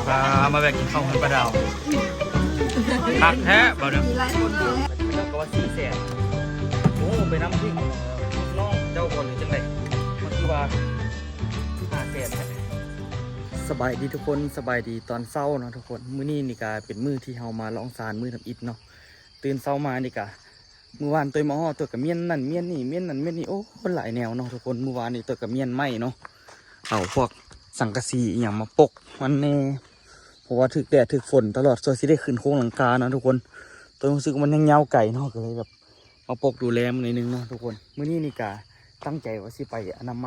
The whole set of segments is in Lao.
ພາມາແວະກິນເຂົ້າເຮືອນປ້າດາວ ຄັກແທ້ບ່າວເດີ. ເຈົ້າກໍວ່າສີ່ແສນ ໂອ້ ໄປນຳທີ່ນ້ອງເຈົ້າບໍ່ ຫຼືຈັ່ງໃດ? ມັນຄືວ່າຫ້າແສນແທ້. ສະບາຍດີທຸກຄົນ ສະບາຍດີຕອນເຊົ້າເນາະທຸກຄົນ. ມື້ນີ້ນີ້ກະເປັນມື້ທີ່ເຮົາມາລອງຊານມື້ທຳອິດເນາະ. ຕື່ນເຊົ້າມານີ້ກະ ມື້ວານຕົວມາຮອດ ຕົວກະມ້ຽນນັ້ນມ້ຽນນີ້ ມ້ຽນນັ້ນມ້ຽນນີ້ ໂອ້ ຫຼາຍແນວເນາະທຸກຄົນ. ມື້ວານນີ້ຕົວກະມ້ຽນໄມ້ເນາະ ເອົາພວກສັງກະສີອີ່ຫຍັງມາປົກມັນແດ່ ເພາະວ່າຖືກແດດຖືກຝົນຕະຫຼອດ ສ່ວນຊິໄດ້ຂຶ້ນໂຄງຫຼັງຄາເນາະທຸກຄົນ. ຕົວຮູ້ສຶກວ່າມັນຍັງຍາວໄກເນາະ ກໍເລີຍແບບມາປົກດູແລມັນໜ້ອຍໜຶ່ງເນາະທຸກຄົນ. ມື້ນີ້ນີ້ກະຕັ້ງໃຈວ່າຊິໄປອະນາໄມ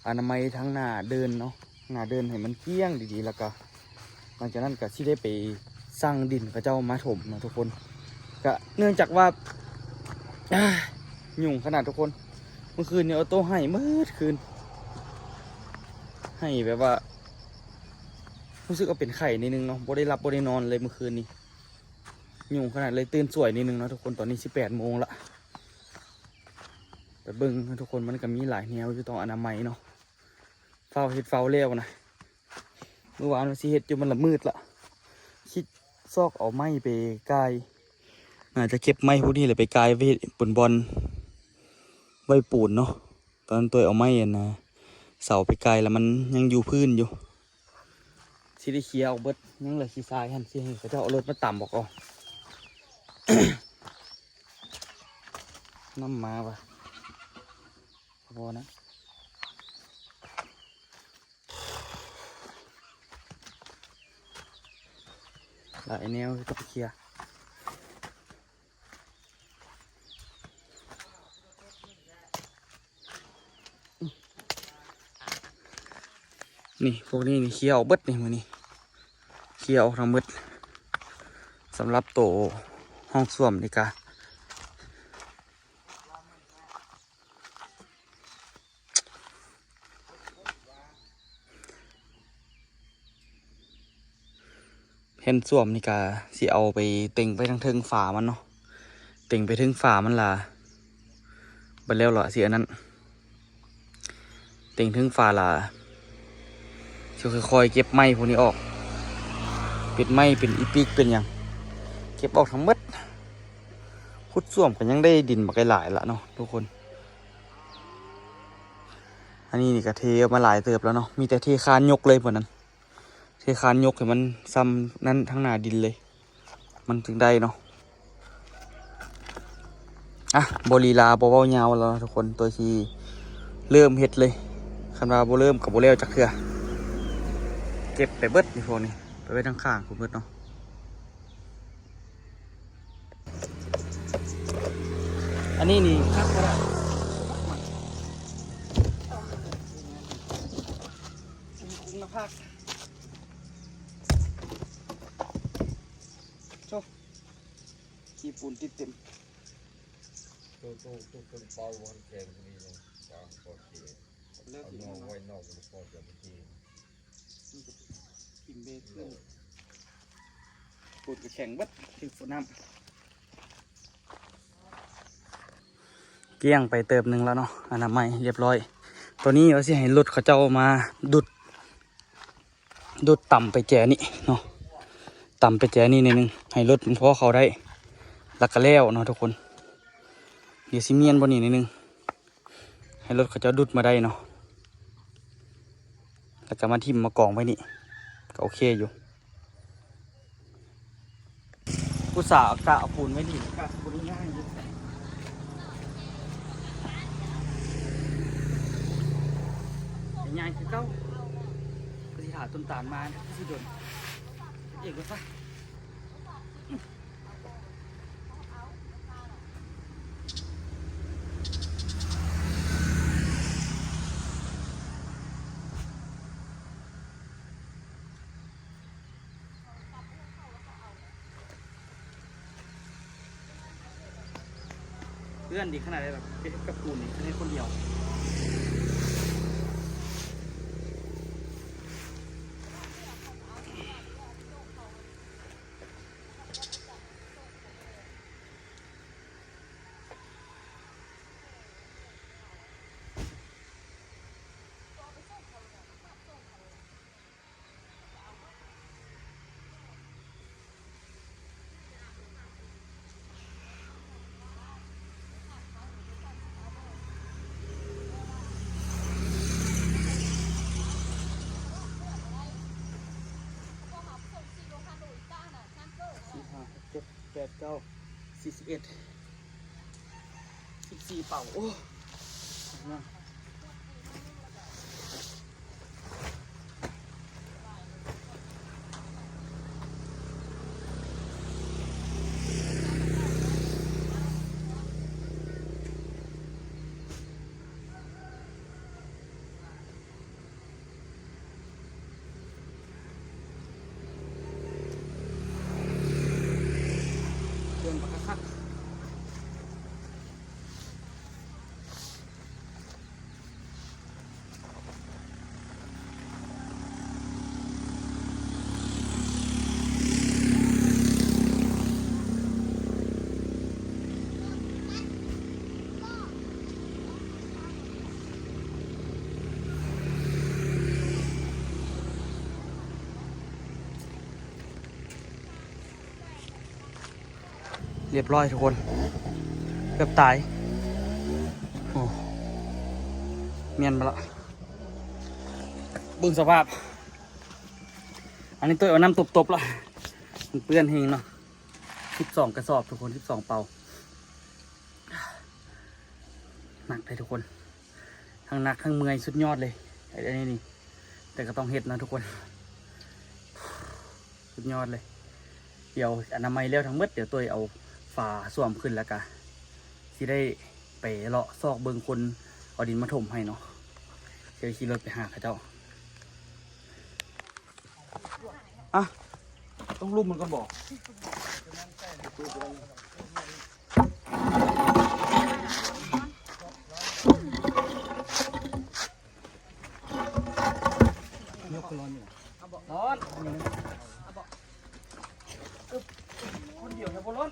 ອະນາໄມທັງໜ້າເດີ່ນເນາະ ໜ້າເດີ່ນໃຫ້ມັນກ້ຽງດີໆ ແລ້ວກະຫຼັງຈາກນັ້ນກະຊິໄດ້ໄປສັ່ງດິນເຂົາເຈົ້າມາຖົມເນາະທຸກຄົນ. ກະເນື່ອງຈາກວ່າ ອາ ຍຸງຂະໜາດທຸກຄົນ. ເມື່ອຄືນນີ້ອອໂຕ້ໄຫ້ໝົດຄືນ ໄຫ້ແບບວ່າຮູ້ສຶກວ່າເປັນໄຂ້ໜ້ອຍໜຶ່ງເນາະ ບໍ່ໄດ້ຫຼັບບໍ່ໄດ້ນອນເລີຍເມື່ອຄືນນີ້ ຍຸງຂະໜາດເລີຍ. ຕື່ນສວຍໜ້ອຍໜຶ່ງເນາະທຸກຄົນ ຕອນນີ້ສິບແປດໂມງລະ. ໄປເບິ່ງທຸກຄົນ ມັນກະມີຫຼາຍແນວຢູ່ ຕ້ອງອະນາໄມເນາະ. ຟ້າວເຮັດຟ້າວແລ້ວນະ ມື້ວານວ່າຊິເຮັດຢູ່ ມັນລະມືດລະ. ຄິດຊອກເອົາໄມ້ໄປກ່າຍ ໜ້າຈະເກັບໄມ້ພວກນີ້ແຫຼະໄປກ່າຍໄວ້ເຮັດເປັນບ່ອນໄວ້ປູນເນາະ. ຕອນນັ້ນຕົວເອົາໄມ້ອັນນະ ເສົາໄປກ່າຍລະ ມັນຍັງຢູ່ພື້ນຢູ່. ຊິໄດ້ເຄຍອອກເບິດ ຍັງເຫຼືອຂີ້ຊາຍຫັ້ນ ຊິໃຫ້ເຂົາເຈົ້າເອົາລົດມາຕຳອອກເອົາ. ນ້ຳມາວ່າ ບໍ່ນະ ຫຼາຍແນວທີ່ຕ້ອງເຄຍ. ນີ້ ພວກນີ້ນີ້ ເຄຍອອກເບິດນີ້ ມື້ນີ້ ເຄຍອອກທັງໝົດ. ສຳລັບໂຕຫ້ອງສ້ວມນີ້ກະ ແຜ່ນສ້ວມນີ້ກະຊິເອົາໄປເຕັງໄປທາງເທິງຝາມັນເນາະ ເຕັງໄປເທິງຝາມັນລະ ບັດແລ້ວລະຊິອັນນັ້ນ ເຕັງເທິງຝາລະ ຊິຄ່ອຍໆເກັບໄມ້ພວກນີ້ອອກ ເປັນໄມ້ເປັນອີປິກເປັນຫຍັງ ເກັບອອກທັງໝົດ. ຂຸດສ້ວມກະຍັງໄດ້ດິນບັກຫຼາຍລະເນາະທຸກຄົນ. ອັນນີ້ນີ້ກະເທມາຫຼາຍເຕີບແລ້ວເນາະ ມີແຕ່ເທຄານຍົກເລີຍພວກນັ້ນ ເທຄານຍົກໃຫ້ມັນຊ່ຳນັ້ນທາງໜ້າດິນເລີຍ ມັນຈຶ່ງໄດ້ເນາະ. ອ່ະ ບໍ່ລີລາ ບໍ່ເວົ້າຍາວແລ້ວເນາະທຸກຄົນ ໂຕຊິເລີ່ມເຮັດເລີຍ. ຄັນວ່າບໍ່ເລີ່ມກະບໍ່ແລ້ວຈັກເທື່ອ ເກັບໄປເບິດນີ້ ພວກນີ້ໄປໄວ້ທາງຂ້າງພຸ້ນເບິດເນາະ. ອັນນີ້ນີ້ຄັກບໍ່ໄດ້ ຄຸນນະພາບ ໂທ້ ຂີ້ຝຸ່ນຕິດເຕັມ. ໂຕ ໂຕ ໂຕ ໂຕເປົ່າບໍ່ແຂງນີ້ເນາະ ຈາງກໍເຄ ເລີກ ເອົາ ຢູ່ ນອກ ເນາະ ໄວ້ນອກ ມັນກໍຈະບໍ່ເຄ. ມັນກະກິນເບຂຶ້ນ ໂດຍ ປູນກະແຂງເບິດ ຖືກຝົນນ້ຳ. ກ້ຽງໄປເຕີບໜຶ່ງແລ້ວເນາະ ອະນາໄມຮຽບຮ້ອຍ. ໂຕນີ້ວ່າຊິໃຫ້ລົດເຂົາເຈົ້າມາດຸດ ດຸດຕຳໄປແຈນີ້ເນາະ ຕຳໄປແຈນີ້ໜ້ອຍໜຶ່ງ ໃຫ້ລົດມັນພໍເຂົ້າໄດ້ ແລ້ວກະແລ້ວເນາະທຸກຄົນ. ດຽວຊິມ້ຽນບ່ອນນີ້ໜ້ອຍໜຶ່ງ ໃຫ້ລົດເຂົາເຈົ້າດຸດມາໄດ້ເນາະ ແລ້ວກະມາຖິ້ມມາກອງໄວ້ນີ້ ກະໂອເຄຢູ່. ອຸດສ່າກະເອົາປູນໄວ້ນີ້ ກະບໍ່ໄດ້ງ່າຍເດ້ ກະຍ່າງຄືເກົ່າ ກະຊິຖ້າຕົ້ນຕານມາ ກະຊິດົນ ເອງກະຊະ. ເພື່ອນດີຂະໜາດໃດ ແບບເຮັດກັບປູນນີ້ ເຮັດຄົນດຽວ ເກົ້າ ສີ່ສິບເອັດ ສິບສີ່ເປົາ ໂອ້. ເບິ່ງບັກຄັກໆ. ຮຽບຮ້ອຍທຸກຄົນ ເກືອບຕາຍ. ໂອ້ ແມ່ນບໍ່ລະ ເບິ່ງສະພາບ. ອັນນີ້ໂຕເອົານ້ຳຕົບໆລະ ມັນເປື້ອນແຮງເນາະ. ສິບສອງກະສອບທຸກຄົນ ສິບສອງເປົາ ໜັກເດ້ທຸກຄົນ ທັງໜັກທັງເມື່ອຍ ສຸດຍອດເລີຍ ອັນນີ້ນີ້ ແຕ່ກໍຕ້ອງເຮັດເນາະທຸກຄົນ ສຸດຍອດເລີຍ. ດຽວອະນາໄມແລ້ວທັງໝົດ ດຽວໂຕຍເອົາຝາສ້ວມຂຶ້ນ ແລ້ວກະຊິໄດ້ໄປເລາະຊອກເບິ່ງຄົນເອົາດິນມາຖົມໃຫ້ເນາະ. ດຽວຂີ່ລົດໄປຫາເຂົາເຈົ້າ. ອ່ະ ຕ້ອງລຸມມັນກ່ອນບໍ? ຍົກຂຶ້ນຮ້ອນຢູ່ ຮ້ອນ ຄົນດຽວແທ້ບໍ່ຮ້ອນ.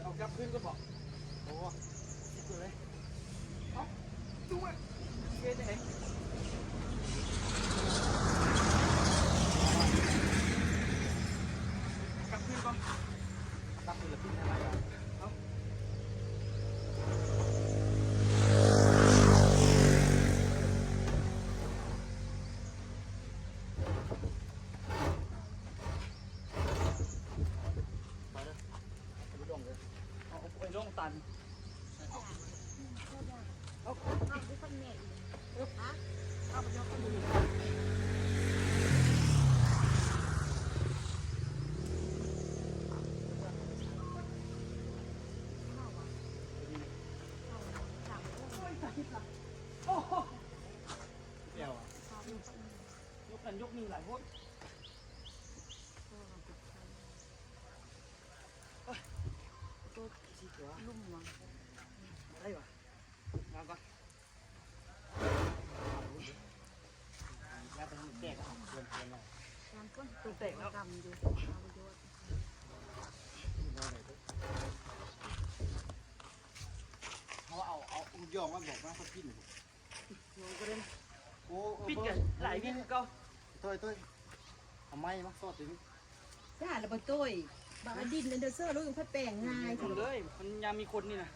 ເອົາກັບຄືນກ່ອນບໍ? ໂອ້ ຊິດເລີຍ. ເອົາ ດູເຮັດຈັ່ງໃດ? ກັບຄືນກ່ອນ ກັບຄືນແລ້ວປິ່ນໃຫ້ໄວ. ເອົາ ໄປເດີ ໄປດົງເດີ ເອົາໄປດົງຕັນ. ຍົກນັ້ນຍົກນີ້ຫຼາຍໂພດ. ລຸມຫວະ ໄດ້ຫວະ ວາງກ່ອນ ແລ້ວແຕ່ໃຫ້ມັນແຕກ ເກີນ ເກີນແລ້ວ ຍາມຝົນຕົກ ແຕກແລ້ວ ດຳຢູ່ ເອົາປະໂຫຍດ. ເຮົາເອົາ ເອົາລູກຢອງມາບອກມາ ເຂົາກິນ. ໂອ້ ໂອ້ ປິດກັນຫຼາຍວິກເກົ່າ. ໂຕຍ ໂຕຍ ເອົາໄມ້ມາສອດຢູ່ນີ້ ຈ້າລະບໍ່ໂຕຍ ບາງອັນດິນອັນເດີເຊີລົງພັດແປງງ່າຍ ເອີ ເລີຍ ມັນຍາມມີຄົນນີ້ນະ.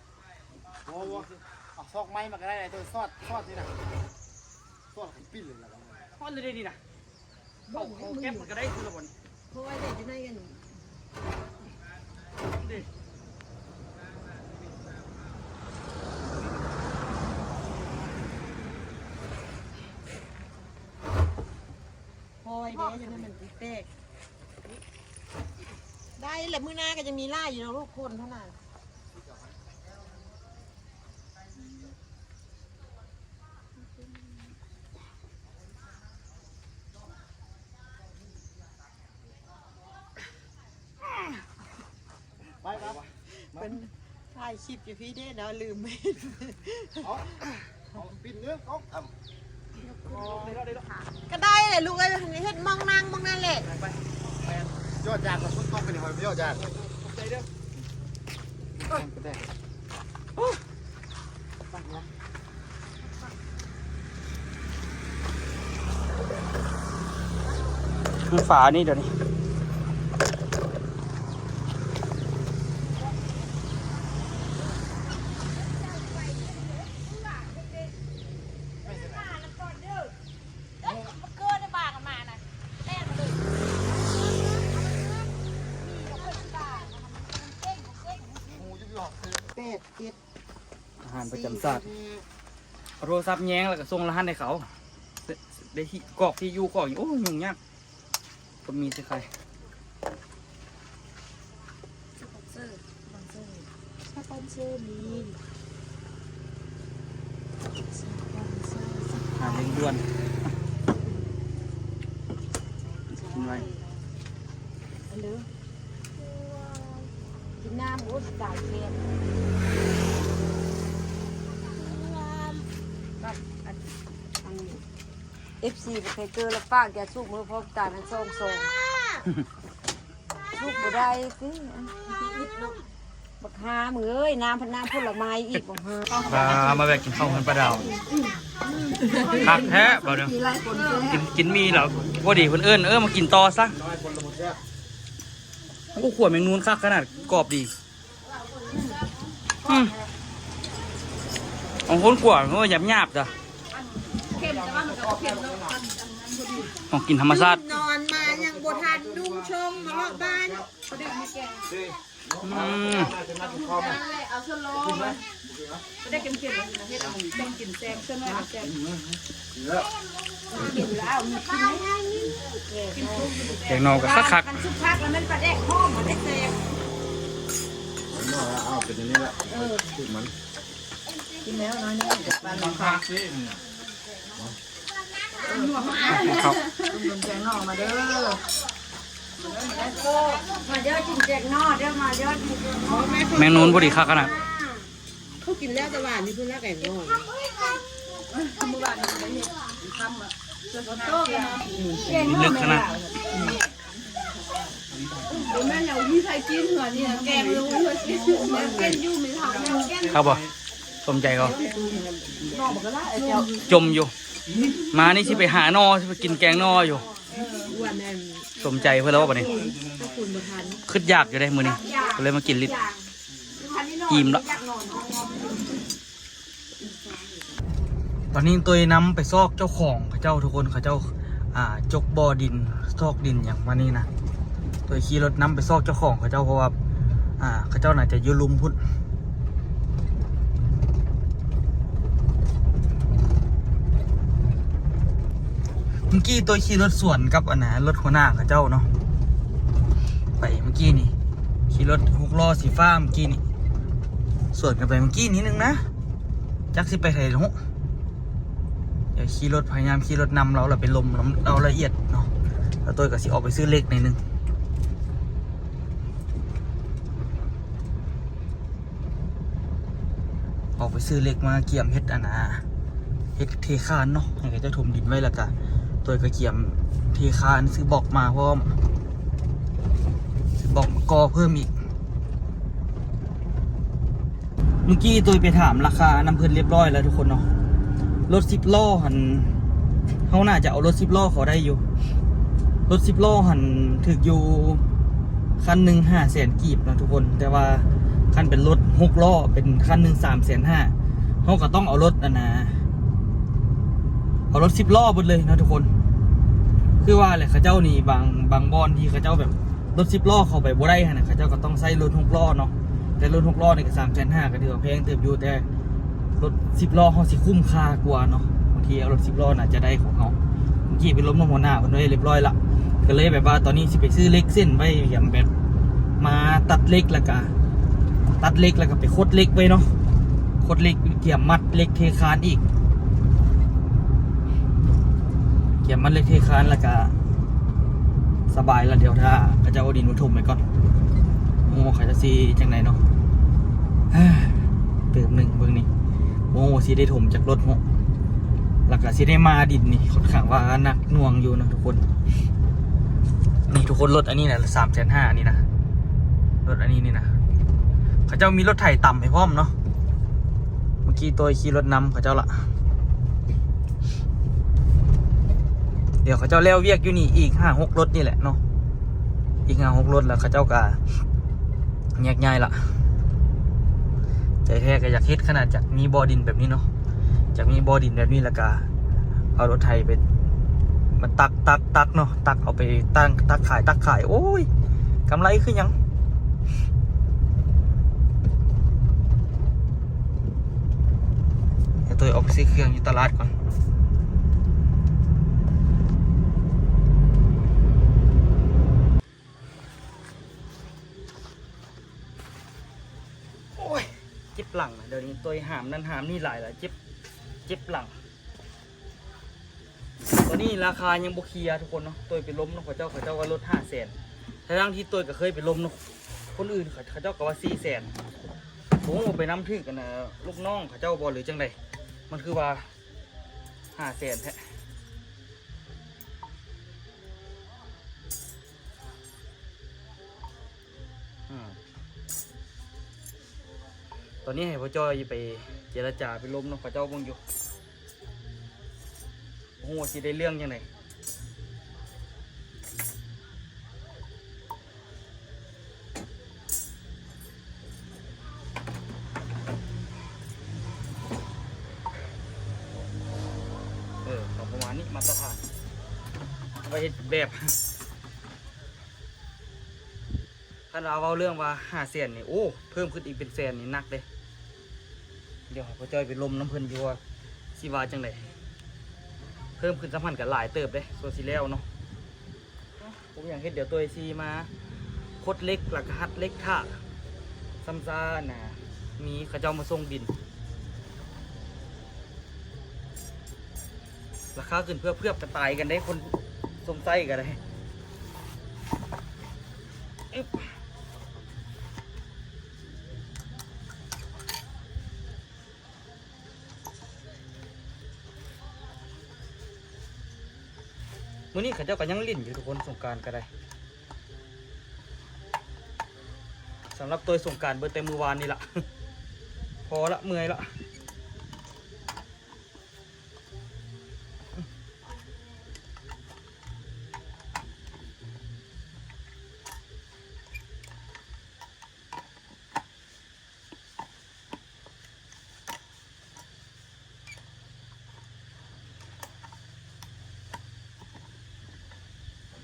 ໂອ້ ເອົາຊອກໄມ້ມາກໍໄດ້ ໂຕຍ ສອດ ສອດນີ້ນະ ສອດໃຫ້ປິດເລີຍລະ ຮ້ອນເລີຍເດ້ນີ້ນະ. ເອົາ ເອົາແກັບມັນກໍໄດ້ຄືລະບໍ່ນີ້ ເພາະວ່າໄດ້ຢູ່ໃນອັນ ເດ້ ພອຍເດ້ ຈັ່ງນັ້ນມັນຊິແຕກ ໄດ້ລະ ມື້ໜ້າກໍຍັງມີຫຼາຍຢູ່ດອກ ລູກຄົນເທົ່ານັ້ນ. ເ ເພິ່ນຖ່າຍຄລິບຢູ່ພີ້ເດ້ເນາະ ລືມ. ເອົາ ເອົາປິ່ນເລື່ອງກ້ອງ ເອົາ ກໍໄດ້ແຫຼະລູກເອີຍ ເຮັດມອງນາງມອງນັ້ນແຫຼະ. ໄປ ໄປ ຢອດຢາງ ຝົນຕົກນີ້ ຢອດຢາງ. ຂອບໃຈເດີ. ມັນຝານີ້ດຽວນີ້. ອາຫານປະຈຳຊາດ. ເອົາໂທລະສັບແຍງແລ້ວກໍສົ່ງລະຫັດໃຫ້ເຂົາ ໄດ້ທີ່ ກອກທີ່ຢູ່ ກອກຫຍັງ ໂອ້ ຫຍຸ້ງຍາກ ຄົນມີແຕ່ໄຂ່. ສະປອນເຊີ ສະປອນເຊີມີ ສະປອນເຊີ ສະປອນເຊີ ຫາເລັ່ງດ່ວນ ກິນໄວ. ອັນເດີ ກິນນ້ຳ ໂອ້ຍ ຕາຍແຄບ. ບັດອັນ ອັນ ເອັຟຊີ ບໍ່ເຄີຍເຈີ ລະຝາກຢາສູບມື້ພ້ອມຕາຍ ມັນສອງຊອງ ສູບບໍ່ໄດ້ຕິ. ບັກຫ່າ ມຶງເອີຍ ນ້ຳພັດນ້ຳຜົນລະໄມ້ອີກ ບັກຫ່າ. ມາ ມາແວະກິນເຂົ້າເຮືອນປ້າດາວ ຄັກແທ້ ບໍ່ເນາະ. ກິນ ກິນໝີ່ແລ້ວບໍ່ດີ ເພິ່ນເອີ້ນ ເອີ ມາກິນຕໍ່ຊະ. ໂອ້ ຂົ້ວແມງນູນຄັກຂະໜາດ ກອບດີ. ອືມ ຂອງຄົນຂົ້ວ ໂອ້ຍ ຫຍາບໆ ເດ້. ເຄັມ ແຕ່ວ່າມັນກໍບໍ່ເຄັມເນາະ ຂອງກິນທຳມະຊາດ. ນອນມາຍັງບໍ່ທັນນຸ່ງຊົງ ມາເລາະບ້ານ. ອືມ ເອົາຊະລໍມາ ບໍ່ໄດ້ເຄັມໆ ເຮັດອັນນີ້ຕ້ອງກິນແຊບ ສ່ວນໜ້ອຍແຊບ. ແກງໜໍ່ກໍຄັກໆ ຄັນສຸກຄັກແລ້ວແມ່ນປາແດກຫອມ ມັນໄດ້ແຊບ. ເອົາເປັນອັນນີ້ລະ ເອີ ສູດມັນ. ກິນແລ້ວໜ້ອຍໜຶ່ງ ປານນີ້. ເຂົ້າ ແກງໜໍ່ມາເດີ ມາເດີ ກິນແກງໜໍ່ເດີ ມາເດີ ກິນແກງໜໍ່. ແມງນູນພໍດີຄັກຂະໜາດ. ເຂົາກິນແລ້ວແຕ່ວ່ານີ້ເພິ່ນລາກແກງໜໍ່ ມື້ວານນີ້ໄດ້ເຮັດຄ່ຳ ເລິກຂະໜາດ. ບໍ່ແມ່ນຫຍັງ ມີໃຜກິນເຮືອນີ້ ແກງໜູເຮືອຊິກິນຢູ່ ມີເຮົາກິນ. ຄັກບໍ່? ສົມໃຈເຂົາ ຈົ່ມຢູ່. ມານີ້ຊິໄປຫາໜໍ່ ຊິໄປກິນແກງໜໍ່ຢູ່. ສົມໃຈເພິ່ນແລ້ວບໍ່ບັດນີ້? ຄຶດຢາກຢູ່ເດ້ມື້ນີ້ ກໍເລີຍມາກິນລິດ ອີ່ມລະ. ຕອນນີ້ຕຸ້ຍນຳໄປຊອກເຈົ້າຂອງເຂົາເຈົ້າ ທຸກຄົນ ເຂົາເຈົ້າ ອ່າ ຈົກບໍ່ດິນ ຊອກດິນຫຍັງມານີ້ນະ. ໂດຍຂີ່ລົດນຳໄປຊອກເຈົ້າຂອງເຂົາເຈົ້າ ເພາະວ່າ ອ່າ ເຂົາເຈົ້າໜ້າຈະຢູ່ລຸ່ມພຸ້ນ. ເມື່ອກີ້ໂຕຍຂີ່ລົດສວນກັບອັນນະ ລົດຫົວໜ້າເຂົາເຈົ້າເນາະ ໄປເມື່ອກີ້ນີ້ ຂີ່ລົດຫົກລໍ້ສີຟ້າເມື່ອກີ້ນີ້ ສວນກັນໄປເມື່ອກີ້ນີ້ໜຶ່ງນະ. ຈັກຊິໄປໃສລະ ດຽວຂີ່ລົດ ພະຍາຍາມຂີ່ລົດນຳລາວ ລະໄປລົມນຳລາວລະອຽດເນາະ. ລະໂຕຍກໍຊິອອກໄປຊື້ເຫຼັກໜ້ອຍໜຶ່ງ ອອກໄປຊື້ເຫຼັກມາກຽມເຮັດອັນນາ ເຮັດເທຄານເນາະ ໃຫ້ເຂົາເຈົ້າຖົມດິນໄວ້ ລະກະໂຕຍກໍກຽມເທຄານ ຊື້ບລັອກມາພ້ອມ ຊື້ບລັອກມາກໍ່ເພີ່ມອີກ. ເມື່ອກີ້ໂຕຍໄປຖາມລາຄານຳເພິ່ນລຽບຮ້ອຍແລ້ວທຸກຄົນເນາະ. ລົດສິບລໍ້ຫັ້ນ ເຮົາໜ້າຈະເອົາລົດສິບລໍ້ເຂົາໄດ້ຢູ່. ລົດສິບລໍ້ຫັ້ນຖືກຢູ່ ຄັນໜຶ່ງຫ້າແສນກີບເນາະທຸກຄົນ. ແຕ່ວ່າຄັນເປັນລົດຫົກລໍ້ ເປັນຄັນໜຶ່ງສາມແສນຫ້າ ເຮົາກໍຕ້ອງເອົາລົດອັນນາ ເອົາລົດສິບລໍ້ເບິດເລີຍເນາະທຸກຄົນ. ຄືວ່າແຫຼະ ເຂົາເຈົ້ານີ້ ບາງ ບາງບ່ອນທີ່ເຂົາເຈົ້າແບບ ລົດສິບລໍ້ເຂົ້າໄປບໍ່ໄດ້ຫັ້ນນະ ເຂົາເຈົ້າກໍຕ້ອງໃຊ້ລົດຫົກລໍ້ເນາະ. ແຕ່ລົດຫົກລໍ້ນີ້ກໍສາມແສນຫ້າ ກໍຖືວ່າແພງເຕີບຢູ່ ແຕ່ລົດສິບລໍ້ເຮົາຊິຄຸ້ມຄ່າກວ່າເນາະ. ບາງທີເອົາລົດສິບລໍ້ໜ້າຈະໄດ້ຂອງເຮົາ. ເມື່ອກີ້ໄປລົມນຳຫົວໜ້າເພິ່ນໄວ້ລຽບຮ້ອຍລະ ກໍເລີຍແບບວ່າຕອນນີ້ຊິໄປຊື້ເຫຼັກເສັ້ນໄວ້ ກຽມແບບມາຕັດເຫຼັກ ລະກະຕັດເຫຼັກ ລະກະໄປຂົດເຫຼັກໄວ້ເນາະ. ຂົດເຫຼັກ ກຽມມັດເຫຼັກເທຄານອີກ ກຽມມັດເຫຼັກເທຄານ ລະກະ ສະບາຍລະ. ດຽວຖ້າເຂົາເຈົ້າເອົາດິນມາຖົມໄວ້ກ່ອນ ໂອ້ ເຂົາເຈົ້າຊິຈັ່ງໃດເນາະ. ເຕີມໜຶ່ງເບິ່ງນີ້ ໂອ້ ຊິໄດ້ຖົມຈັກລົດເນາະ ແລ້ວກະຊິໄດ້ມາດິນນີ້ ຂ້ອນຂ້າງວ່າໜັກໜ່ວງຢູ່ນະທຸກຄົນ. ນີ້ທຸກຄົນ ລົດອັນນີ້ນະ ສາມແສນຫ້າ ນີ້ນະ ລົດອັນນີ້ນີ້ນະ ເຂົາເຈົ້າມີລົດໄຖຕຳໃຫ້ພ້ອມເນາະ. ເມື່ອກີ້ໂຕຍຂີ່ລົດນຳເຂົາເຈົ້າລະ. ດຽວເຂົາເຈົ້າແລ້ວວຽກຢູ່ນີ້ອີກຫ້າຫົກລົດນີ້ແຫຼະເນາະ ອີກຫ້າຫົກລົດແລ້ວເຂົາເຈົ້າກະແຍກຍ້າຍລະ. ໃຈແທ້ກະຢາກເຮັດຂະໜາດ ຢາກມີບໍ່ດິນແບບນີ້ເນາະ ຢາກມີບໍ່ດິນແບບນີ້ ແລ້ວກະເອົາລົດໄຖໄປ ມາຕັກ ຕັກ ຕັກເນາະ ຕັກເອົາໄປຕັ້ງ ຕັກຂາຍ ຕັກຂາຍ ໂອ້ຍ ກຳໄລຄືຫຍັງ. ດຽວໂຕຍອອກໄປຊື້ເຄື່ອງຢູ່ຕະຫຼາດກ່ອນ. ໂອ້ຍ ເຈັບຫຼັງນະ ດຽວນີ້ໂຕຍຫາມນັ້ນຫາມນີ້ຫຼາຍລະ ເຈັບ ເຈັບຫຼັງ. ຕອນນີ້ລາຄາຍັງບໍ່ເຄລຍທຸກຄົນເນາະ ໂຕຍໄປລົມນຳເຂົາເຈົ້າ ເຂົາເຈົ້າວ່າລົດຫ້າແສນ ທັງໆທີ່ໂຕຍກະເຄີຍໄປລົມນຳຄົນອື່ນ ເຂົາ ເຂົາເຈົ້າກະວ່າສີ່ແສນ. ບໍ່ຮູ້ວ່າໄປນຳຖືກອັນນ່າ ລູກນ້ອງເຂົາເຈົ້າບໍ່ ຫຼືຈັ່ງໃດ ມັນຄືວ່າຫ້າແສນແທ້. ອືມ ຕອນນີ້ໃຫ້ພໍ່ຈ້ອຍໄປເຈລະຈາໄປລົມນຳເຂົາເຈົ້າເບິ່ງຢູ່ ບໍ່ຮູ້ວ່າຊິໄດ້ເລື່ອງຈັ່ງໃດ. ເອີ ເອົາປະມານນີ້ ມາດຕະຖານ ເອົາໄວ້ເຮັດແບບ. ຄັນວ່າເວົ້າເລື່ອງວ່າຫ້າແສນນີ້ ໂອ້ ເພີ່ມຂຶ້ນອີກເປັນແສນນີ້ໜັກເດ້. ດຽວໃຫ້ພໍ່ຈ້ອຍໄປລົມນຳເພິ່ນຢູ່ວ່າຊິວ່າຈັ່ງໃດ ເພີ່ມຂຶ້ນສ່ຳຫັ້ນກະຫຼາຍເຕີບເດ້ ສ່ວນຊິແລ້ວເນາະ. ບໍ່ມີຫຍັງເຮັດ ດຽວໂຕຍຊິມາຄົດເຫຼັກ ແລ້ວກະຮັດເຫຼັກຖ້າ ສ່ຳຊານະ ມີເຂົາເຈົ້າມາສົ່ງດິນ. ລາຄາຂຶ້ນເພື່ອເຜືອກກະຕາຍກັນເດ້ ຄົນຊົມໃຊ້ກະໄດ້. ອຶບ ມື້ນີ້ເຂົາເຈົ້າກະຍັງຫຼິ້ນຢູ່ທຸກຄົນ ສົງການກະໄດ້. ສຳລັບໂຕຍສົງການເບິດແຕ່ມື້ວານນີ້ລະ ພໍລະ ເມື່ອຍລະ.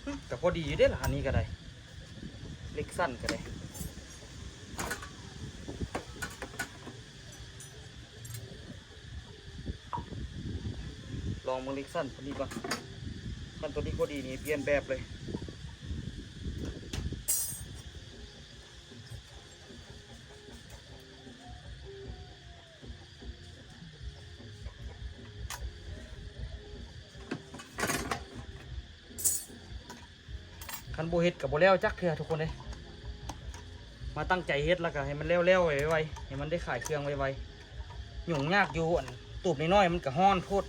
ອືມ ກະພໍດີຢູ່ເດ້ລະ ອັນນີ້ກະໄດ້ ເຫຼັກສັ້ນກະໄດ້. ລອງເບິ່ງເຫຼັກສັ້ນໂຕນີ້ກ່ອນ ຄັນໂຕນີ້ບໍ່ດີນີ້ປ່ຽນແບບເລີຍ. ຄັນບໍ່ເຮັດກະບໍ່ແລ້ວຈັກເທື່ອທຸກຄົນເອີຍ. ມາຕັ້ງໃຈເຮັດ ແລ້ວກະໃຫ້ມັນແລ້ວໆໄວໆ ໃຫ້ມັນໄດ້ຂາຍເຄື່ອງໄວໆ. ຫຍຸ້ງຍາກຢູ່ ອັນຕູບນ້ອຍໆ ມັນກະຮ້ອນໂພດ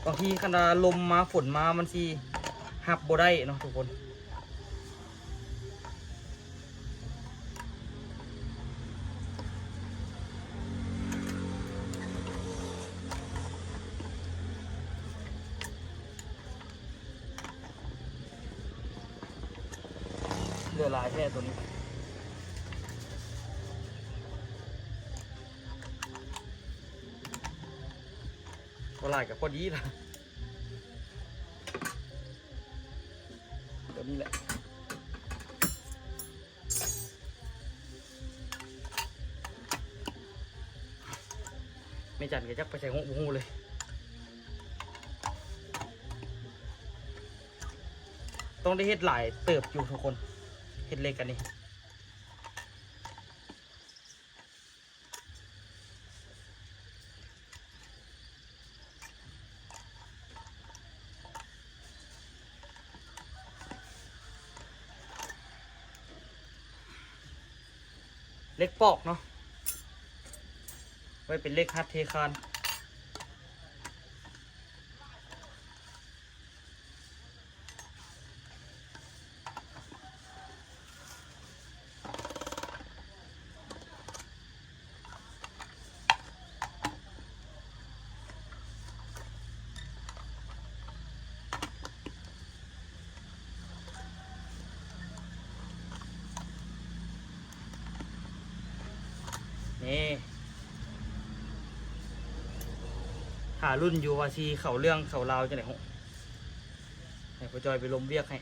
ບາງທີຄັນວ່າລົມມາ ຝົນມາ ມັນຊິຮັບບໍ່ໄດ້ເນາະທຸກຄົນ. ເຫຼືອຫຼາຍແທ້ໂຕນີ້ ບໍ່ຫຼາຍກະພໍດີລະ ໂຕນີ້ແຫຼະ. ແມ່ຈັນກະຈັກໄປໃສ ບໍ່ຮູ້ເລີຍ. ຕ້ອງໄດ້ເຮັດຫຼາຍເຕີບຢູ່ທຸກຄົນ ເຮັດເຫຼັກອັນນີ້. ເຫຼັກປອກເນາະ ໄວ້ເປັນເຫຼັກຮັດເທຄານ. ນີ້ ຖ້າລຸ້ນຢູ່ວ່າຊິເຂົ້າເລື່ອງເຂົ້າລາວຈັ່ງໃດ ໃຫ້ພໍ່ຈ້ອຍໄປລົມວຽກໃຫ້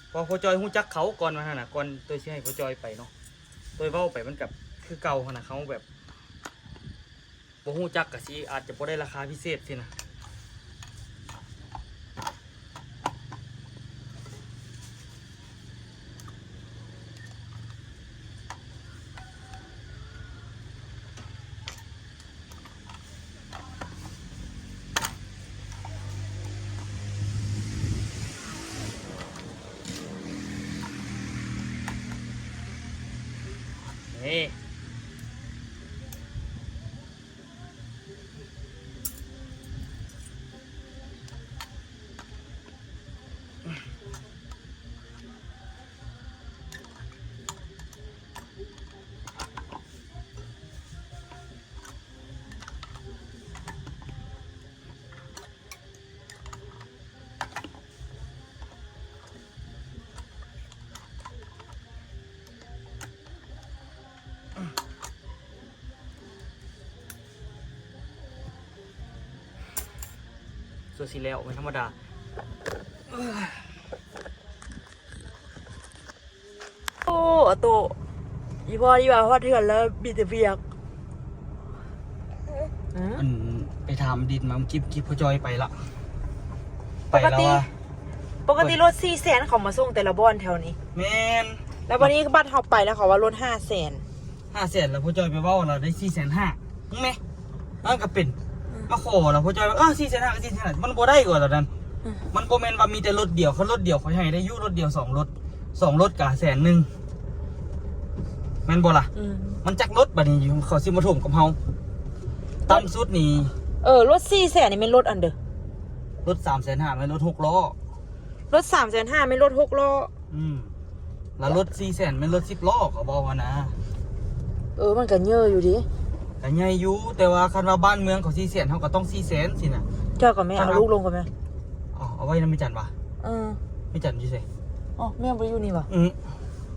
ເພາະພໍ່ຈ້ອຍຮູ້ຈັກເຂົາກ່ອນວ່າຫັ້ນນະ ກ່ອນໂຕຍຊິໃຫ້ພໍ່ຈ້ອຍໄປເນາະ ໂຕຍເວົ້າໄປມັນກໍຄືເກົ່າຫັ້ນນະ ເຂົາແບບ ບໍ່ຮູ້ຈັກກະຊິອາດຈະບໍ່ໄດ້ລາຄາພິເສດຊີ້ນະ. ນີ້. ສ່ວນຊິແລ້ວແມ່ນທຳມະດາ. ໂອ້ ອາໂຕ ອີ່ພໍ່ນີ້ວ່າຮອດເຮືອນແລ້ວມີແຕ່ວຽກ. ຮຶ? ອັນໄປຖາມດິນມາ ກິບ ກິບພໍ່ຈ້ອຍໄປລະ ໄປລະວ່າ ປົກກະຕິລົດສີ່ແສນເຂົາມາສົ່ງແຕ່ລະບ່ອນແຖວນີ້. ແມ່ນ. ແລ້ວບັດນີ້ບັດເຮົາໄປແລ້ວ ເຂົາວ່າລົດຫ້າແສນ. ຫ້າແສນ ແລ້ວພໍ່ຈ້ອຍໄປເວົ້າລະໄດ້ສີ່ແສນຫ້າ ເຫັນໄໝ? ອັນກໍເປັນ ອືມ ມາຂໍລະພໍ່ຈ້ອຍວ່າ ເອີ ສີ່ແສນຫ້າ ກໍສີ່ແສນຫ້າ ມັນບໍ່ໄດ້ກວ່າຕອນນັ້ນ. ອືມ ມັນບໍ່ແມ່ນວ່າມີແຕ່ລົດດຽວ ຄັນລົດດຽວຂ້ອຍໃຫ້ໄດ້ຢູ່ ລົດດຽວສອງລົດ ສອງລົດກໍແສນໜຶ່ງ ແມ່ນບໍ່ລະ? ອືມ ມັນຈັກລົດບັດນີ້ ເຂົາຊິມາຖົມກັບເຮົາ ຕ່ຳສຸດນີ້ ເອີ ລົດສີ່ແສນນີ້ແມ່ນລົດອັນເດີ ລົດສາມແສນຫ້າ ແມ່ນລົດຫົກລໍ້ ລົດສາມແສນຫ້າ ແມ່ນລົດຫົກລໍ້. ອືມ ລະລົດສີ່ແສນແມ່ນລົດສິບລໍ້ ເຂົາເວົ້າຫັ້ນນະ. ເອີ ມັນກໍເຍີະຢູ່ເດ. ກໍໃຫຍ່ຢູ່ ແຕ່ວ່າຄັນວ່າບ້ານເມືອງເຂົາສີ່ແສນ ເຮົາກໍຕ້ອງສີ່ແສນຊີ້ນະ. ເຈົ້າກໍແມ່ ເອົາລູກລົງກ່ອນແມ່. ເອົາ ເອົາໄວ້ນຳແມ່ຈັນຫວາ? ເອີ ແມ່ຈັນຢູ່ໃສ? ອໍ ແມ່ບໍ່ໄດ້ຢູ່ນີ້ຫວາ? ອືມ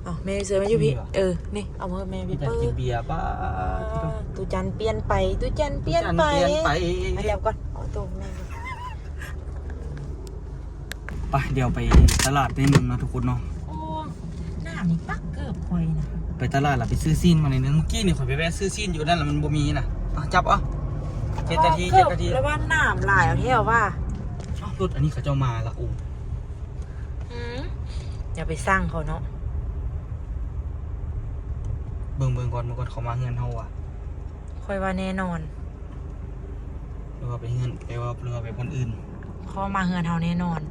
ເອົາແມ່ຢູ່ໃສ? ແມ່ຢູ່ພີ້. ເອີ ນີ້ ເອົາມາໃຫ້ແມ່ພີ້. ແມ່ຈັນກິນເບຍ ປ້າ ຕູຈັນປ່ຽນໄປ ຕູຈັນປ່ຽນໄປ ຕູຈັນປ່ຽນໄປ. ມາຈັບກ່ອນ ເອົາໂຕແມ່ກ່ອນ. ໄປ ດຽວໄປຕະຫຼາດໄດ້ໜຶ່ງເນາະທຸກຄົນເນາະ. ໂອ້ ນ້ຳນີ້ປັກເກີບຂ້ອຍນະ. ໄປຕະຫຼາດລະໄປຊື້ຊີ້ນມາໜ້ອຍໜຶ່ງ. ມື້ກີ້ນີ້ຂ້ອຍໄປແວະຊື້ຊີ້ນຢູ່ນັ້ນລະ ມັນບໍ່ມີນະ. ເອົາ ຈັບເອົາ ເຈັດນາທີ ເຈັດນາທີ. ແລ້ວວ່ານ້ຳຫຼາຍແທ້ວ່າ. ເອົ້າ ລົດອັນນີ້ເຂົາເຈົ້າມາລະ. ໂອ້ ອືມ ຢ່າໄປສັ່ງເຂົາເນາະ. ເບິ່ງ ເບິ່ງກ່ອນ ເບິ່ງກ່ອນ ເຂົາມາເຮືອນເຮົາຫວາ? ຂ້ອຍວ່າແນ່ນອນ ຫຼືວ່າໄປເຮືອນ ຫຼືວ່າ ຫຼືວ່າໄປບ່ອນອື່ນ? ເຂົາມາເຮືອນເຮົາແນ່ນອນ.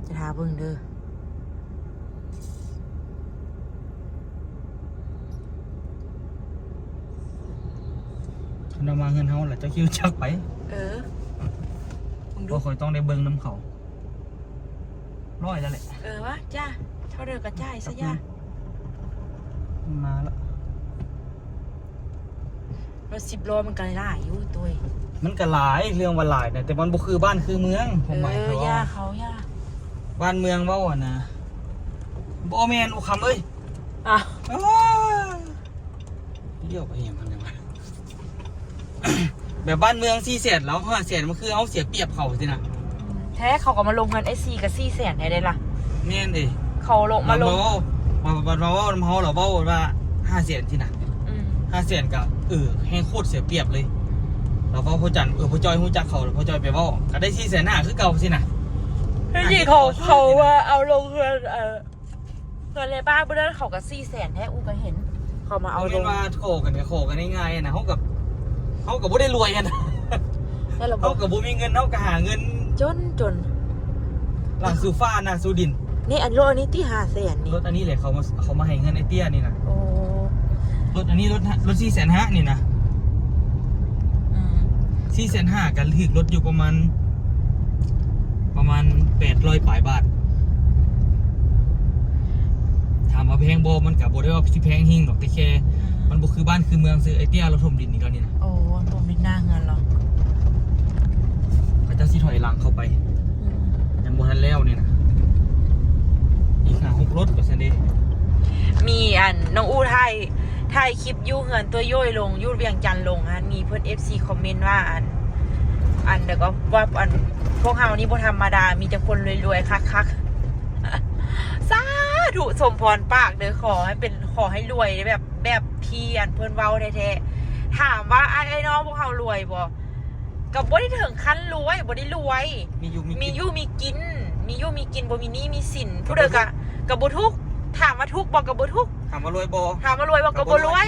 ຈະຖ້າເບິ່ງເດີ. ຄັນວ່າມາເຮືອນເຮົາລະ ເຈົ້າຂີ່ລົດຈັກໄປ. ເອີ ເບິ່ງດູ ເພາະຂ້ອຍຕ້ອງໄດ້ເບິ່ງນຳເຂົາ. ຮ້ອຍແລ້ວແຫຼະ. ເອີ ວ່າ ຈ້າ ເທົ່າໃດກໍຈ່າຍຊະຢ່າ. ມັນມາລະ. ລົດສິບລໍ້ມັນກໍຫຼາຍຢູ່ຕົວເອງ. ມັນກໍຫຼາຍ ເລື່ອງວ່າຫຼາຍນະ ແຕ່ມັນບໍ່ຄືບ້ານຄືເມືອງ. ເອີ ຄວາມໝາຍເຂົາ ຢ່າ ເຂົາຢ່າ ບ້ານເມືອງເວົ້າຫັ້ນນະ. ບໍ່ແມ່ນ ໂອ້ ຄຳເອີຍ. ອ້າວ ອ້າ ດຽວໄປຫຍັງມັນຫຍັງວະ? ແບບບ້ານເມືອງສີ່ແສນ ລາວຫ້າແສນ ມັນຄືເຮົາເສຍປຽບເຂົາຊີ້ນະ. ແທ້ ເຂົາກໍມາລົງເຮືອນອ້າຍຊີກໍສີ່ແສນແທ້ເດ້ລະ. ແມ່ນເດ້ ເຂົາລົງມາລົງ ມາເວົ້າ ມາ ມາເວົ້ານຳເຮົາ ລາວເວົ້າວ່າຫ້າແສນຊີ້ນະ. ອືມ ຫ້າແສນກໍ ເອີ ແຮງໂຄດເສຍປຽບເລີຍ. ລາວເວົ້າພໍ່ຈັນ ເອີ ພໍ່ຈ້ອຍຮູ້ຈັກເຂົາ ແລ້ວພໍ່ຈ້ອຍໄປເວົ້າ ກໍໄດ້ສີ່ແສນຫ້າຄືເກົ່າຊີ້ນະ. ແລ້ວນີ້ເຂົາ ເຂົາວ່າເອົາລົງເຮືອນ ເອີ ເຮືອນໃນບ້ານມື້ນັ້ນເຂົາກໍສີ່ແສນແທ້ ອູກໍເຫັນເຂົາມາເອົາລົງ. ບໍ່ແມ່ນວ່າຂໍກັນກໍຂໍກັນງ່າຍໆນະ ເຮົາກໍ ເຮົາກໍບໍ່ໄດ້ລວຍຫັ້ນນະ. ເຮົາກໍບໍ່ມີເງິນ ເຮົາກໍຫາເງິນຈົນໆ ຫຼັງສູ່ຟ້າໜ້າສູ່ດິນ. ນີ້ ອັນລົດອັນນີ້ຕິ ຫ້າແສນນີ້ ລົດອັນນີ້ແຫຼະ ເຂົາມາ ເຂົາມາໃຫ້ເງິນໄອ້ເຕ້ຍນີ້ນະ. ໂອ້ ນີ້ລົດ ລົດສີ່ແສນຫ້ານີ້ນະ ອືມ ສີ່ແສນຫ້າ ກໍຖືກລົດຢູ່ປະມານ ປະມານແປດຮ້ອຍປາຍບາດ. ຖາມວ່າແພງບໍ່? ມັນກໍບໍ່ໄດ້ວ່າຊິແພງເຮງດອກ ແຕ່ແຄ່ ອືມ ມັນບໍ່ຄືບ້ານຄືເມືອງຊື່. ໄອ້ເຕ້ຍລາວຖົມດິນອີກແລ້ວນີ້ນະ. ໂອ້ ຖົມດິນໜ້າເຮືອນລາວ. ເຂົາເຈົ້າຊິຖອຍຫຼັງເຂົ້າໄປ. ອືມ ຍັງບໍ່ທັນແລ້ວນີ້ນະ ອີກຫ້າຫົກລົດວ່າຊັ້ນເດ. ມີອັນ ນ້ອງອູ່ຖ່າຍ ຖ່າຍຄລິບຢູ່ເຮືອນຕົວໂຢຍລົງ ຢູ່ວຽງຈັນລົງຫັ້ນ ມີເພິ່ນ ເອັຟຊີ ຄອມເມັນວ່າ ອັນ ອັນ ແລ້ວກໍວ່າ ອັນ ພວກເຮົານີ້ບໍ່ທຳມະດາ ມີແຕ່ຄົນລວຍໆ ຄັກໆ. ສາທຸ ສົມພອນປາກເດີ ຂໍໃຫ້ເປັນ ຂໍໃຫ້ລວຍແບບ ແບບທີ່ ອັນ ເພິ່ນເວົ້າແທ້ໆ. ຖາມວ່າ ອ້າຍ ອ້າຍນ້ອງພວກເຮົາລວຍບໍ່? ກໍບໍ່ໄດ້ເຖິງຂັ້ນລວຍ ບໍ່ໄດ້ລວຍ ມີຢູ່ມີກິນ ມີຢູ່ມີກິນ ມີຢູ່ມີກິນ ບໍ່ມີໜີ້ມີສິນ. ຜູ້ໃດກໍ ກໍບໍ່ທຸກ ກໍບໍ່ທຸກ ຖາມວ່າທຸກບໍ່? ກໍບໍ່ທຸກ. ຖາມວ່າລວຍບໍ່? ຖາມວ່າລວຍບໍ່? ກໍບໍ່ລວຍ ກໍບໍ່ລວຍ.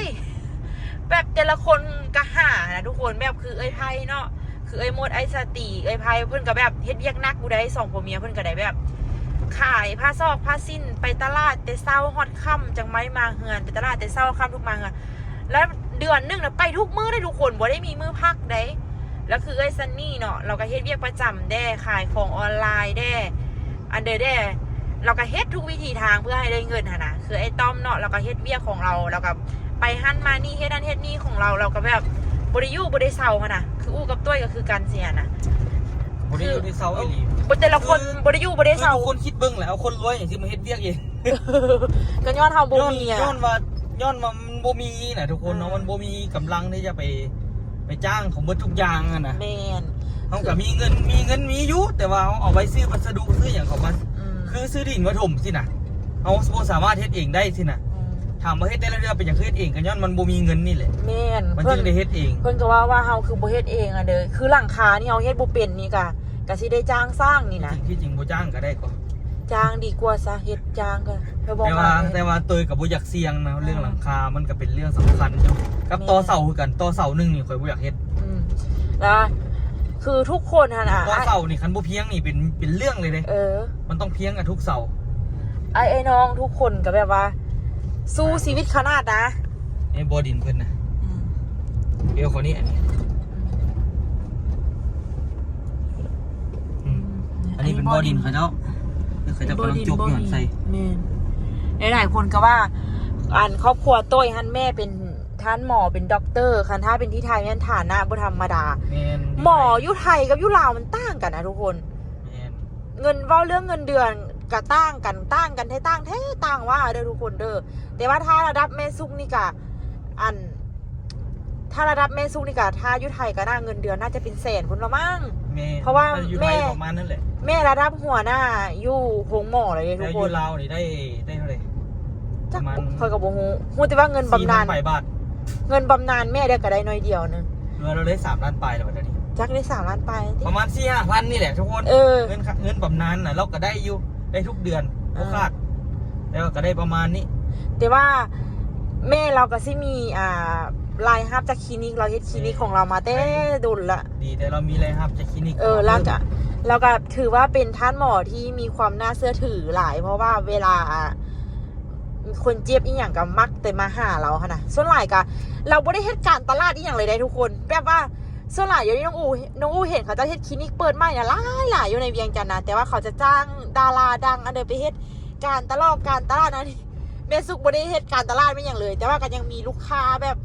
ແບບແຕ່ລະຄົນກໍຫານະທຸກຄົນ ແບບຄືເອື້ອຍໄພເນາະ ຄືເອື້ອຍມົດ ອ້າຍສາຕີ ເອື້ອຍໄພ ເພິ່ນກໍແບບເຮັດວຽກໜັກຢູ່ໃດ໋ ສອງຜົວເມຍ ເພິ່ນກໍໄດ້ແບບຂາຍຜ້າຊອກຜ້າສິ້ນ ໄປຕະຫຼາດແຕ່ເຊົ້າຮອດຄ່ຳ ຈັ່ງໄມ້ມາເຮືອນ ໄປຕະຫຼາດແຕ່ເຊົ້າຄ່ຳທຸກມາເຮືອນ. ແລ້ວເດືອນໜຶ່ງນະ ໄປທຸກມື້ເດ້ທຸກຄົນ ບໍ່ໄດ້ມີມື້ພັກເດ້. ແລ້ວຄືເອື້ອຍຊັນນີ້ເນາະ ລາວກໍເຮັດວຽກປະຈຳແດ່ ຂາຍຂອງອອນລາຍແດ່ ອັນເດີແດ່ ລາວກໍເຮັດທຸກວິທີທາງເພື່ອໃຫ້ໄດ້ເງິນຫັ້ນນະ. ຄືອ້າຍຕ້ອມເນາະ ລາວກໍເຮັດວຽກຂອງລາວ ລາວກໍໄປຫັ້ນມານີ້ ເຮັດນັ້ນເຮັດນີ້ຂອງລາວ ລາວກໍແບບບໍ່ໄດ້ຢູ່ບໍ່ໄດ້ເຊົາຫັ້ນນະ. ຄືອູ່ກັບຕ້ວຍກໍຄືກັນຊີ້ຫັ້ນນະ ບໍ່ໄດ້ຢູ່ໄດ້ເຊົາອີ່ຫຼີ. ເອີ ບໍ່ ແຕ່ລະຄົນ ຄື ບໍ່ໄດ້ຢູ່ບໍ່ໄດ້ເຊົາ. ຄືທຸກຄົນຄິດເບິ່ງແຫຼະ ເອົາຄົນລວຍຫຍັງຊິມາເຮັດວຽກເອງ ກໍຍ້ອນເຮົາບໍ່ມີອະ ຍ້ອນ ຍ້ອນວ່າ ຍ້ອນວ່າມັນບໍ່ມີນະທຸກຄົນເນາະ. ເອີ ມັນບໍ່ມີກຳລັງທີ່ຈະໄປ ໄປຈ້າງເຂົາເບິດທຸກຢ່າງຫັ້ນນະ. ແມ່ນ ເຮົາກໍມີເງິນ ຄື ມີເງິນມີຢູ່ ແຕ່ວ່າເຮົາເອົາໄວ້ຊື້ວັດສະດຸ ຊື້ຫຍັງເຂົ້າມາ ອືມ ຄືຊື້ດິນມາຖົມຊີ້ນະ ເຮົາບໍ່ສາມາດເຮັດເອງໄດ້ຊີ້ນະ. ອືມ ຖາມວ່າເຮັດແຕ່ລະເທື່ອເປັນຫຍັງຄືເຮັດເອງ? ກໍຍ້ອນມັນບໍ່ມີເງິນນີ້ແຫຼະ. ແມ່ນ ມັນຈຶ່ງໄດ້ເຮັດເອງ. ເພິ່ນ ເພິ່ນກໍວ່າ ວ່າເຮົາຄືບໍ່ເຮັດເອງອັນເດີ ຄືຫຼັງຄານີ້ເຮົາເຮັດບໍ່ເປັນນີ້ກະ ກະຊິໄດ້ຈ້າງສ້າງນີ້ນະ. ທີ່ຈິງ ທີ່ຈິງບໍ່ຈ້າງກໍໄດ້ກໍ ຈ້າງດີກວ່າຊະ ເຮັດຈ້າງກໍ ເພິ່ນບອກ ແຕ່ວ່າ ວ່າ ແຕ່ວ່າໂຕຍກໍບໍ່ຢາກສ່ຽງນະ ເລື່ອງ ອືມ ຫຼັງຄາມັນກໍເປັນເລື່ອງສຳຄັນຢູ່ ກັບ ແມ່ນ ຕໍ່ເສົາຄືກັນ. ຕໍ່ເສົາໜຶ່ງນີ້ຂ້ອຍບໍ່ຢາກເຮັດ. ອືມ ລະຄືທຸກຄົນຫັ້ນນະ ຕໍ່ເສົານີ້ຄັນບໍ່ພຽງນີ້ເປັນ ເປັນເລື່ອງເລີຍເດ້. ເອີ ມັນຕ້ອງພຽງກັນທຸກເສົາ. ອ້າຍ ອ້າຍນ້ອງທຸກຄົນກໍແບບວ່າ ສູ້ຊີວິດຂະໜາດນະ. ນີ້ບໍ່ດິນເພິ່ນນະ. ອືມ ດຽວຂໍນີ້ ອັນນີ້ ອືມ ອືມ ອັນນີ້ເປັນບໍ່ດິນເຂົາເຈົ້າ ເຂົາເຈົ້າກຳລັງຈົກຍ້ອນໃສ່. ແມ່ນ ຫຼາຍໆຄົນກໍວ່າ ອັນຄອບຄົວໂຕ້ຍຫັ້ນ ແມ່ເປັນທ່ານໝໍ ເປັນດັອກເຕີ ຄັນຖ້າເປັນທີ່ໄທແມ່ນຖານະບໍ່ທຳມະດາ. ແມ່ນ ໝໍຢູ່ໄທກັບຢູ່ລາວມັນຕ່າງກັນນະທຸກຄົນ. ແມ່ນ ເງິນ ເວົ້າເລື່ອງເງິນເດືອນກະຕ່າງກັນ ຕ່າງກັນແທ້ ຕ່າງແທ້ຕ່າງວ່າເດີທຸກຄົນເດີ. ແຕ່ວ່າຖ້າລະດັບແມ່ສຸກນີ້ກະ ອັນ ຖ້າລະດັບແມ່ສຸກນີ້ກະ ຖ້າຢູ່ໄທກະໜ້າເງິນເດືອນໜ້າຈະເປັນແສນພຸ້ນລະມັ້ງ. ແມ່ນ ເພາະວ່າຢູ່ໄທ ແມ່ ປະມານນັ້ນແຫຼະ ແມ່ລະດັບຫົວໜ້າຢູ່ໂຮງໝໍເລີຍເດ້ທຸກຄົນ. ແລ້ວຢູ່ລາວນີ້ໄດ້ ໄດ້ເທົ່າໃດ? ຈັກ ປະມານ ຂ້ອຍກໍບໍ່ຮູ້ ຮູ້ແຕ່ວ່າເງິນບຳນານ ສີ່ພັນປາຍບາດ. ເງິນບຳນານແມ່ໄດ້ກໍໄດ້ໜ້ອຍດຽວໜຶ່ງ. ເງິນລາວໄດ້ສາມລ້ານປາຍແລ້ວດຽວນີ້. ຈັກໄດ້ສາມລ້ານປາຍຕິ ປະມານສີ່ຫ້າພັນນີ້ແຫຼະທຸກຄົນ. ເອີ ເງິນ ເງິນບຳນານນະ ລາວກໍໄດ້ຢູ່ ໄດ້ທຸກເດືອນ ເອີ ບໍ່ຂາດ ແຕ່ວ່າກໍໄດ້ປະມານນີ້. ແຕ່ວ່າແມ່ລາວກໍຊິມີ ອ່າ ລາຍຮັບຈາກຄລີນິກ ລາວເຮັດຄລີນິກ ເອີ ຂອງລາວມາແຕ່ດົນລະ. ດີແຕ່ລາວມີລາຍຮັບຈາກຄລີນິກ. ເອີ ແລ້ວກໍ ແລ້ວກໍຖືວ່າເປັນທ່ານໝໍທີ່ມີຄວາມໜ້າເຊື່ອຖືຫຼາຍ ເພາະວ່າເວລາ ອ່າ ຄົນເຈັບອີ່ຫຍັງກໍມັກແຕ່ມາຫາລາວຫັ້ນນະ. ສ່ວນຫຼາຍກໍ ລາວບໍ່ໄດ້ເຮັດການຕະຫຼາດອີ່ຫຍັງເລີຍເດ້ທຸກຄົນ ແບບວ່າ ສ່ວນຫຼາຍດຽວນີ້ນ້ອງອູ່ ນ້ອງອູ່ເຫັນເຂົາເຈົ້າເຮັດຄລີນິກເປີດໃໝ່ນະ ຫຼາຍໆ ຢູ່ໃນວຽງຈັນນະ ແຕ່ວ່າເຂົາຈະຈ້າງດາລາດັງອັນໃດໄປເຮັດການຕະຫຼອກການຕະຫຼາດນັ້ນ. ແມ່ສຸກບໍ່ໄດ້ເຮັດການຕະຫຼາດແມ່ນຫຍັງເລີຍ ແຕ່ວ່າກໍຍັງມີລູກຄ້າແບບ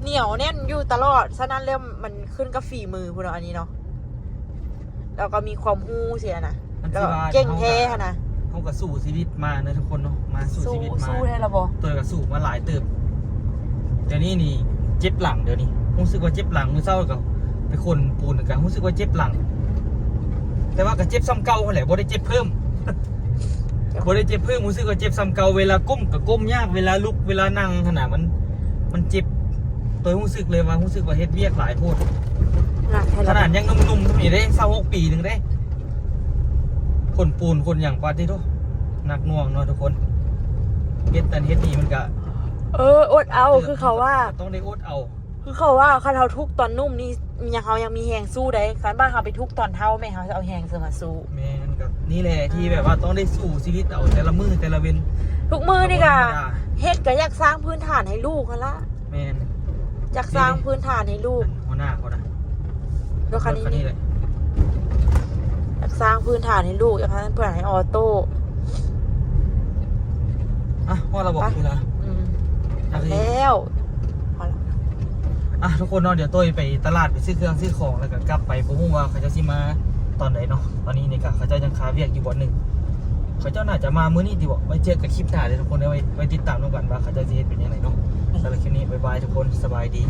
ໜຽວແໜ້ນຢູ່ຕະຫຼອດ. ສະນັ້ນແລ້ວມັນຂຶ້ນກັບຝີມືພຸ້ນເນາະ ອັນນີ້ເນາະ. ແລ້ວກໍມີຄວາມຮູ້ຊີ້ນະ ແລ້ວກໍເກັ່ງແທ້ຫັ້ນນະ. ເຮົາກໍສູ້ຊີວິດມາເນາະທຸກຄົນເນາະ ມາສູ້ຊີວິດມາ. ສູ້ແທ້ລະບໍ່? ໂຕຍກໍສູ້ມາຫຼາຍເຕີບ. ດຽວນີ້ນີ້ເຈັບຫຼັງ ດຽວນີ້ຮູ້ສຶກວ່າເຈັບຫຼັງ. ມື້ເຊົ້າກໍໄປຂົນປູນກໍຮູ້ສຶກວ່າເຈັບຫຼັງ ແຕ່ວ່າກໍເຈັບສ່ຳເກົ່າຫັ້ນແຫຼະ ບໍ່ໄດ້ເຈັບເພີ່ມ ບໍ່ໄດ້ເຈັບເພີ່ມ. ຮູ້ສຶກວ່າເຈັບສ່ຳເກົ່າ ເວລາກົ້ມກໍກົ້ມຍາກ ເວລາລຸກ ເວລານັ່ງຫັ້ນນະ ມັນ ມັນເຈັບ. ໂຕຍຮູ້ສຶກເລີຍວ່າ ຮູ້ສຶກວ່າເຮັດວຽກຫຼາຍໂພດ. ໜັກແທ້ລະ ຂະໜາດຍັງໜຸ່ມໆ ສ່ຳນີ້ເດ້ ຊາວຫົກປີໜຶ່ງເດ້ ຂົນປູນຂົນຫຍັງ ປາດຕິໂທ ໜັກໜ່ວງເນາະທຸກຄົນ. ເຮັດນັ້ນເຮັດນີ້ມັນກະ ເອີ ອົດເອົາ ຄືເຂົາວ່າ ຕ້ອງໄດ້ອົດເອົາ. ຄືເຂົາວ່າ ຄັນເຮົາທຸກຕອນໜຸ່ມນີ້ ຍັງ ເຮົາຍັງມີແຮງສູ້ໄດ້ ຄັນວ່າເຮົາໄປທຸກຕອນເຖົ້າ ແມ່ນເຮົາຊິເອົາແຮງໃສມາສູ້? ແມ່ນ ກໍນີ້ແຫຼະທີ່ແບບວ່າຕ້ອງໄດ້ສູ້ຊີວິດເອົາ ແຕ່ລະມື້ແຕ່ລະເວັນ. ທຸກມື້ນີ້ກະ ເຮັດກໍຢາກສ້າງພື້ນຖານໃຫ້ລູກຫັ້ນລະ ແມ່ນ ຢາກສ້າງພື້ນຖານໃຫ້ລູກ ອັນຫົວໜ້າເຂົານະ ລົດຄັນນີ້ ລົດຄັນນີ້ແຫຼະ ຢາກສ້າງພື້ນຖານໃຫ້ລູກ ຢາກໃຫ້ເພິ່ນໃຫ້ອອໂຕ້ ອ່ະ ພໍແລ້ວບໍ່ ໄປ ເວລາ ອືມ ໂອເຄ ແລ້ວ ພໍແລ້ວ ອ່ະ ທຸກຄົນເນາະ ດຽວໂຕ້ຍໄປຕະຫຼາດໄປຊື້ເຄື່ອງຊື້ຂອງ ແລ້ວກໍກັບໄປ ບໍ່ຮູ້ວ່າເຂົາເຈົ້າຊິມາຕອນໃດເນາະ ຕອນນີ້ນີ້ກໍເຂົາເຈົ້າຍັງຄາວຽກຢູ່ບ່ອນໜຶ່ງ ເຂົາເຈົ້າໜ້າຈະມາມື້ນີ້ຕິເບາະ ໄວ້ເຈີກັນຄລິບໜ້າເດີ້ທຸກຄົນເດີ້ ໄວ້ ໄວ້ຕິດຕາມນຳກັນວ່າເຂົາເຈົ້າຊິເຮັດເປັນຈັ່ງໃດເນາະ ສຳລັບຄລິບນີ້ ບາຍບາຍທຸກຄົນ ສະບາຍດີ.